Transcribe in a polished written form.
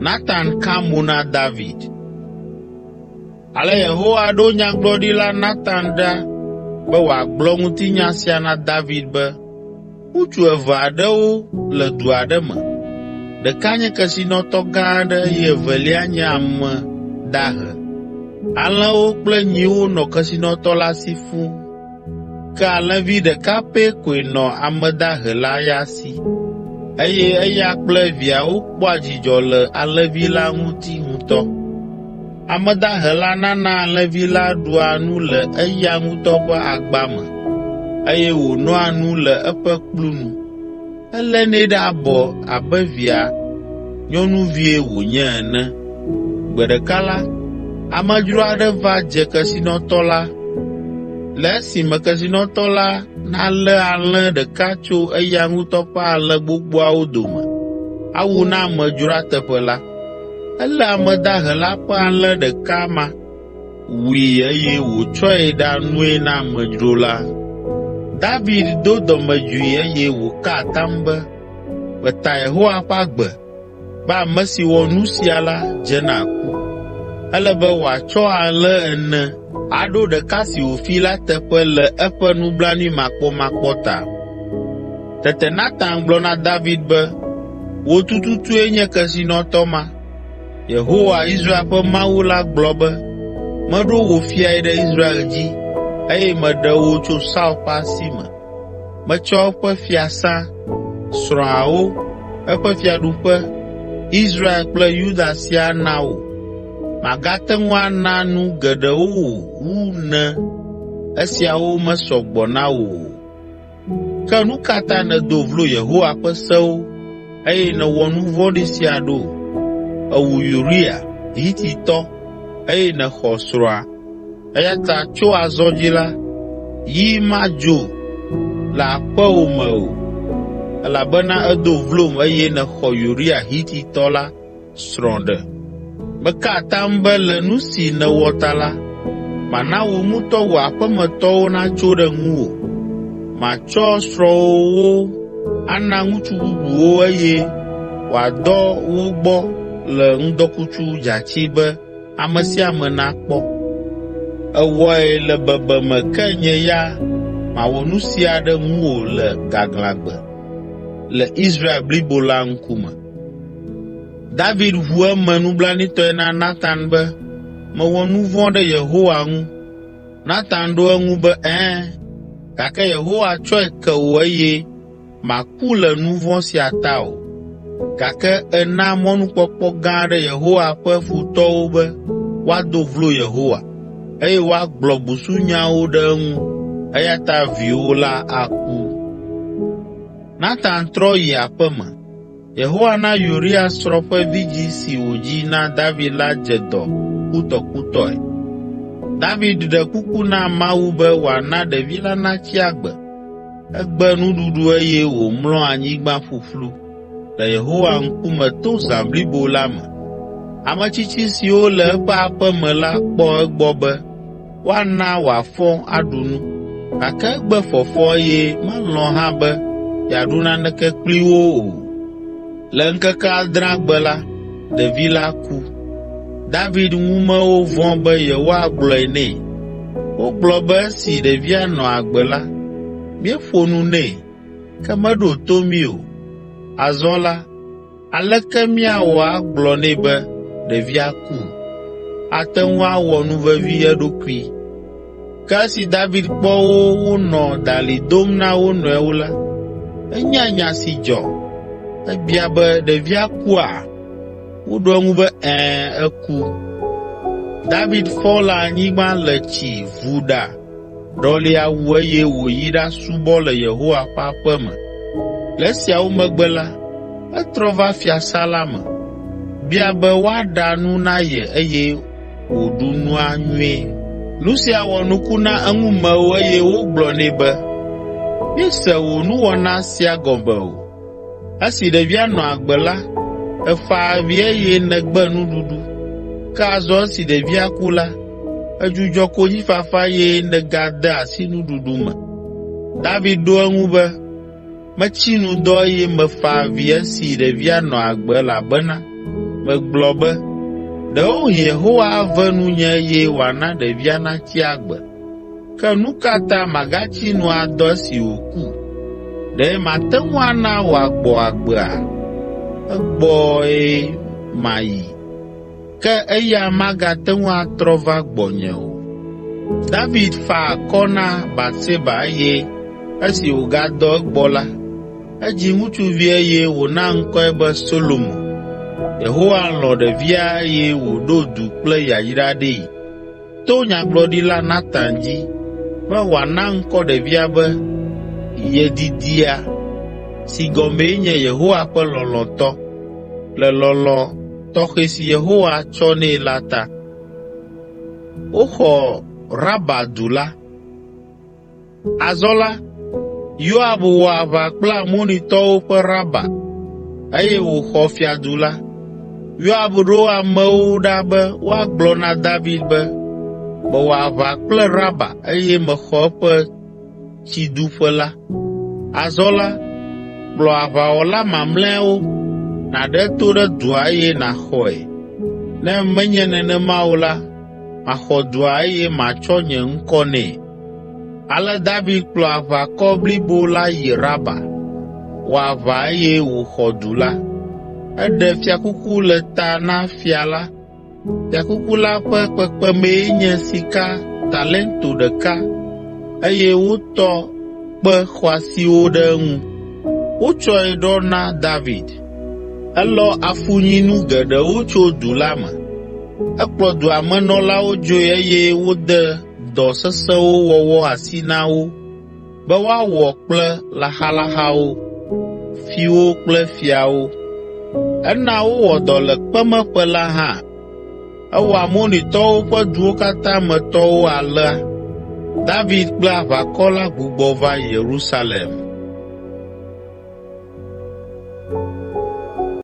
Natan ka mo na David. Ale Yehowa ɖo Nyagblɔɖila Natan ɖa be wòagblɔ ŋutinya sia na David be, Ŋutsu eve aɖewo le du aɖe me. Ɖeka nye kesinɔtɔ gã aɖe eye evelia nye ame dahe. Alẽwo kple nyiwo nɔ kesinɔtɔ la si fũu, ke alẽvi ɖeka pɛ koe nɔ ame dahe la ya si, eye eya kple viawo kpɔa dzidzɔ le alẽvi la ŋuti ŋutɔ. Ame dahe la nana alẽvi la ɖua nu le eya ŋutɔ ƒe agba me, eye wònoa nu le eƒe kplu nu. Elénɛ ɖe abɔ abe via nyɔnuvie wònye ene. Gbe ɖeka la, amedzro aɖe va dze kesinɔtɔ la le esime kesinɔtɔ la nalé alẽ ɖeka tso eya ŋutɔ ƒe alẽ gbogboawo dome awu na amedzroa teƒe la, elé ame dahe la ƒe alẽ ɖeka ma, wui eye wòtsɔe ɖa nue na amedzro la. David do dɔmedzoe eye wòka atam be, “Meta Yehowa ƒe agbe be ame si wɔ nu sia la dze na ku. Ele be wòatsɔ alẽ ene aɖo ɖeka si wòfi la teƒe le eƒe nublanuimakpɔmakpɔ ta.” Tete Natan gblɔ na David be, “Wò tututue nye kesinɔtɔ ma! Yehowa, Israel ƒe Mawu la gblɔ be, ‘Meɖo wò fiae ɖe Israel dzi eye meɖe wò tso Saul ƒe asi me. Metsɔ eƒe fiasã, srɔ̃awo, eƒe fiaɖuƒe, Israel kple Yuda siaa na wò. Magate ŋu ana nu geɖewo wò wu ne esiawo mesɔ gbɔ na wò o. Ke nu ka ta nèdo vlo Yehowa ƒe sewo eye nèwɔ nu vɔ̃ɖi sia ɖo? Èwu Uria, Hititɔ, eye nèxɔ srɔ̃a. Eya ta tso azɔ dzi la, yi madzo le aƒewò me o, elabena èdo vlom eye nèxɔ Uria Hititɔ la srɔ̃ ɖe. Meka atam be le nu si nèwɔ ta la, mana wò ŋutɔ wò aƒemetɔwo natso ɖe ŋuwò. Matsɔ srɔ̃wòwo ana ŋutsu bubuwo eye wòadɔ wo gbɔ le ŋdɔkutsu dzatsi be ame sia ame nakpɔ. Èwɔe le bebeme ke nye ya mawɔ nu sia ɖe ŋuwò le gaglãgbe, le Israel blibo la ŋkume.” David ʋu eme nublanuitɔe na Natan be, “Mewɔ nu vɔ̃ ɖe Yehowa ŋu.” Natan ɖo eŋu be, “Ɛ̃, gake Yehowa tsɔe ke wò eye màku le nu vɔ̃ sia ta o, gake èna mɔnukpɔkpɔ gã aɖe Yehowa ƒe futɔwo be woado vlo Yehowa, eye woagblɔ busunyawo ɖe eŋu eya ta viwò la aku.” Natan trɔ yi aƒe me. Yehowa na Uria srɔ̃ ƒe vidzĩ si wòdzi na David la dze dɔ kutɔkutɔe. David ɖe kuku na Mawu be wòana ɖevi la natsi agbe. Egbe nuɖuɖu eye wòmlɔ anyigba ƒuƒlu le Yehowa ŋkume to zã blibo la me. Ame tsitsi siwo le eƒe aƒe me la kpɔ egbɔ be woana wòafɔ aɖu nu, gake egbe fɔfɔ eye melɔ̃ hã be yeaɖu naneke kpli wo o. Le ŋkeke adrea gbe la, ɖevi la ku. David ŋumewo vɔ̃ be yewoagblɔe nɛ. Wogblɔ be esi ɖevia nɔ agbe la, míeƒo nu nɛ, ke meɖo to mí o. Azɔ la, aleke míawɔ agblɔ nɛ be ɖevia ku? Ate ŋu awɔ nuvevi eɖokui.” Ke esi David kpɔ wo wonɔ dalĩ dom na wo nɔewo la, enya nya si dzɔ. Ebia be, “Ɖevia kua?” Woɖo eŋu be, “Ɛ̃, eku.” David fɔ le anyigba le tsi, vu ɖa, ɖɔli awu eye wòyi ɖasubɔ le Yehowa ƒe aƒe me. Le esiawo megbe la, etrɔ va fiasã la me, bia be woaɖa nu na ye eye wòɖu nua nyuie. Nu sia wɔ nuku na eŋumewo eye wogblɔ nɛ be, “Míese wò nuwɔna sia gɔme o. Esi ɖevia nɔ agbe la, èfa avi eye nègbe nuɖuɖu, ke azɔ esi ɖevia ku la, èdzudzɔ konyifafa eye nègade asi nuɖuɖu me.” David ɖo eŋu be, Metsi nu dɔ eye mefa avi esi ɖevia nɔ agbe elabena megblɔ be, ‘Ɖewohĩ Yehowa ave nunye eye wòana ɖevia natsi agbe.’ Ke nu ka ta magatsi nu adɔ esi wòku? Ɖe mate ŋu ana wòagbɔ agbea? Egbɔe mayi, ke eya magate ŋu atrɔ va gbɔnye o.” David fa akɔ na Batseba eye esi wògadɔ egbɔ la, edzi ŋutsuvi eye wòna ŋkɔe be Solomo. Yehowa lɔ̃ ɖevia eye wòɖo du kple yayra ɖee to nyagblɔɖila Natan dzi be wòana ŋkɔ ɖevia be Yedidia si gɔmee nye Yehowa ƒe lɔlɔ̃tɔ, le lɔlɔ̃ tɔxɛ si Yehowa tsɔ nɛ la ta. Woxɔ Raba du la. Azɔ la, Yoab wɔ aʋa kple Amonitɔwo ƒe Raba, eye wòxɔ fiadu la. Yoab ɖo amewo ɖa be woagblɔ na David be, “Mewɔ aʋa kple Raba eye mexɔ eƒe tsiduƒe la. Azɔ la, kplɔ aʋawɔla mamlɛawo, nàɖe to ɖe dua eye nàxɔe. Ne menye nenema o la, maxɔ dua eye matsɔ nye ŋkɔ nɛ.” Ale David kplɔ aʋakɔ blibo la yi Raba, wɔ aʋa eye wòxɔ du la. Eɖe fiakuku le ta na fia la. Fiakuku la ƒe kpekpemee nye sika talento ɖeka eye wotɔ kpe xɔasiwo ɖe eŋu. Wotsɔe ɖɔ na David. Elɔ afunyinu geɖewo tso du la me. Ekplɔ dua me nɔlawo dzoe eye wode dɔ sesẽwo wɔwɔ asi na wo be woawɔ kple laxalaxawo, fiwo kple fiawo. Ena wowɔ dɔ le kpemeƒe la hã. Ewɔ Amonitɔwo ƒe duwo katã me tɔwo alea. David kple aʋakɔ la gbugbɔ va Yerusalem.